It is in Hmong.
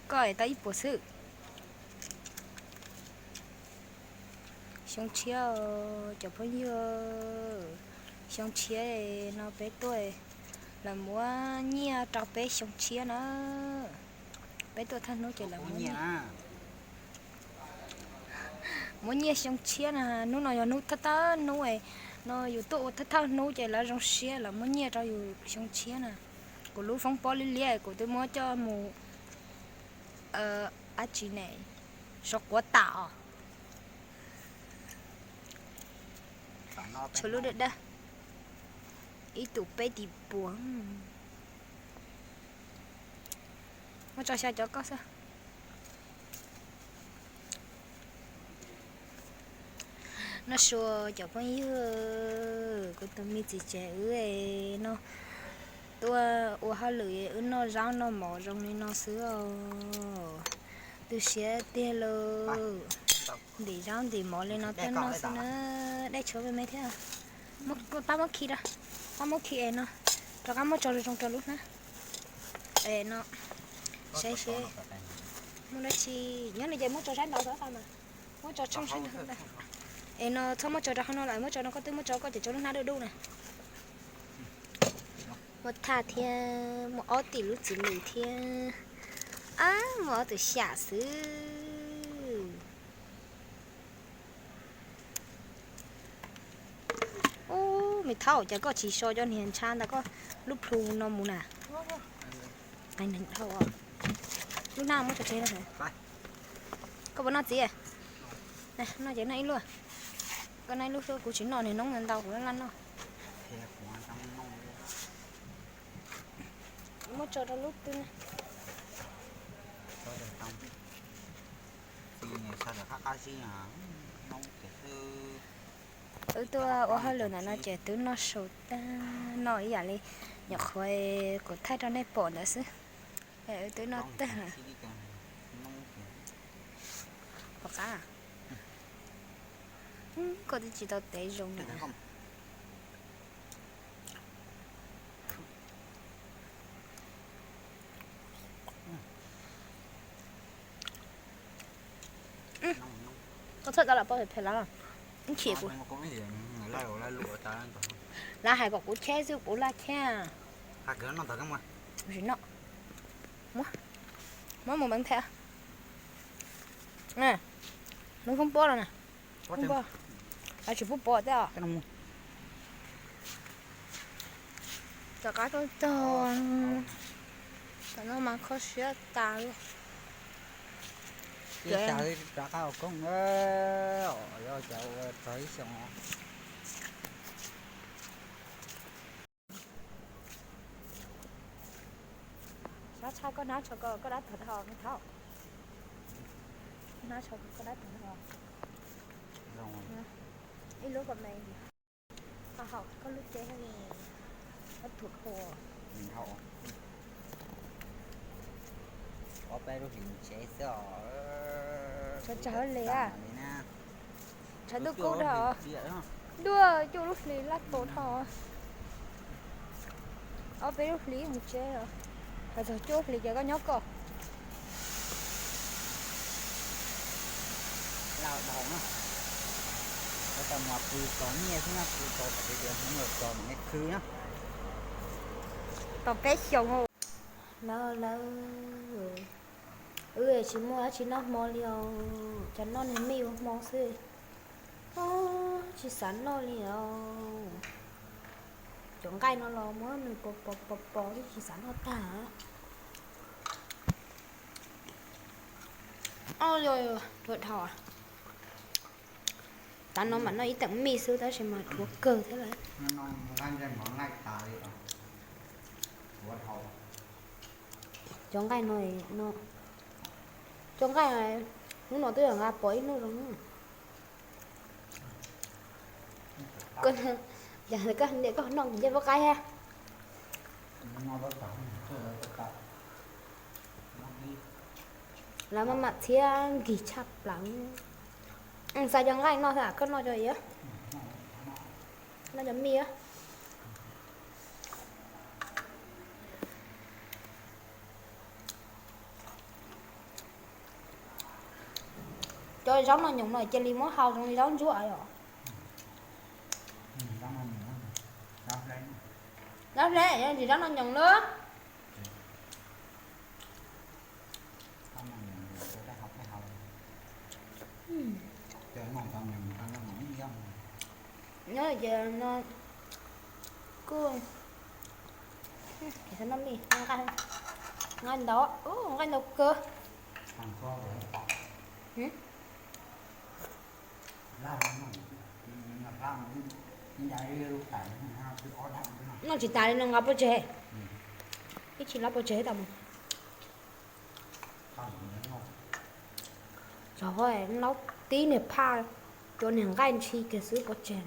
Koj es tau ib puas xwb. Xyoo tshiab, cov phooj ywg, xyoo tshiab no peb tuaj, lawv muab nyiaj rau peb xyoo tshiab na. Peb tuaj thawj hnub ces lawv muab nyiaj xyoo tshiab na. Hnub no yog hnub thawj thawj hnub no yus tuaj ua thawj thawj hnub ces lawv zoo siab lawv muab nyiaj rau yus xyoo tshiab na. Kuv lub foob pob liab liab kuv twb muab coj mus dab tsi ne, sov quav tas os. Tshuav lub dawb dawb, ib tug peb tim puas. Muab tso xya cov koj xwb. Noj sua cov phooj ywg, kuv tus me txiv tsev wb no tuaj ua hauj lwm wb noj zaub noj mov zoo li no xwb os. Tu siab tiag lauj. Ntim zaub ntim mov li no tuaj noj xwb na. Dej tshuav me me thiab. Pab muab khi rau, pab muab khi es no, rov qab muab tso zoo zoo rau lub hnab. Es no, saib seb muaj dab tsi nyob no ces muab tso saib ntau xwb mas. Muab tso tshooj saib ntau. Es no txhob muab tso rau hauv no lawm, muab tso no koj twb muab tso koj ces tso lub hnab dub dub na. Muaj thaj thiab, muaj ob tim lub txiv lws thiab. Ab, muaj ob tug xyam xwb. Ub, me thaub, cas koj tsis so cov niag ntsha ntawm koj lub plhu no mus na? Lub hnab muab tso tseg no. Koj puas noj txiv? Noj ces noj ib lub. Koj noj ib lub xwb, kuv tsis noj, niag noob ntau kuv laj laj noj. Muab tso rau lub twg na. Wb tuaj ua hauj lwm ntawm no ces twb noj su tag, noj ib yam li nyuam qhuav kuv thaij rau nej pom ntawd xwb. Wb twb noj tag lawm. Pom qab. Koj twb tsis tau tev zoo na. Koj txhawj tau lam poj phem lawm. Ib chim kuv, lawv hais kom kuv cheb xwb kuv laj cheb. Kuv tsis noj. Muab, muab mus mev them. Lub foob pob no na. Foob pob, lawv tsis pub pov thiab os. Tom qab tuaj txog, tam no mas kho siab tas li. Rov qab ua koob, txog ib xyoos. Sab tshaj koj hnab tsho koj dab tuag dhau me thaub. Hnab tsho koj dab tuag dhau. Ib lub kom me, ho haum koj lub cev li, koj thuam kua. Ob peb lub hlis tsev xwb os. Tshav tshav li a. Tshav ntuj kub dhau. Ntuj, cuaj lub hlis laj tus dhau. Ob peb lub hlis mus tsev os. Hais txog cuaj lub hlis ces koj nyob koj. Laj dhau na. Koj tau mus pw txog nyiaj xwb na, pw txog tom peb tias hnub los txog mam li khwv na. Tau peb xyoos. Lawv, lawv, wb tsis muaj dab tsi noj hmo li os, cas noj niag mij ua hmo xwb. Tsis xav noj li os. Cov nqaij no los muab nws pos pos pos pos twb tsis xav noj tag. Ua dhau. Tav no mam noj ib teem mij xwb tab sis mas dhuav kawg thiab lawm. Cov nqaij no, cov nqaij hnub no twb yog nqa pov ib hnub zoo. Yog koj niam koj noj ncej pab qaib thiab. Lawv maj mam txhiab nkig tshaj plaws. Xa cov nqaij no xwb koj noj cov, noj cov mij. Cov zaub noj nyoos no cia li muab hau zoo li zaub ntsuab yom. Zaub hle, tsis zaub noj nyoos lawm. Nyob ces no kuj nqaij ntau, nqaij ntau kawg. Noj tsis tas li no nqa pov tseg, ib tsis lab pov tseg tau mus. Txog laub tib niag phaj, cua niag nqaij ntshis kiag xwb pov tseg.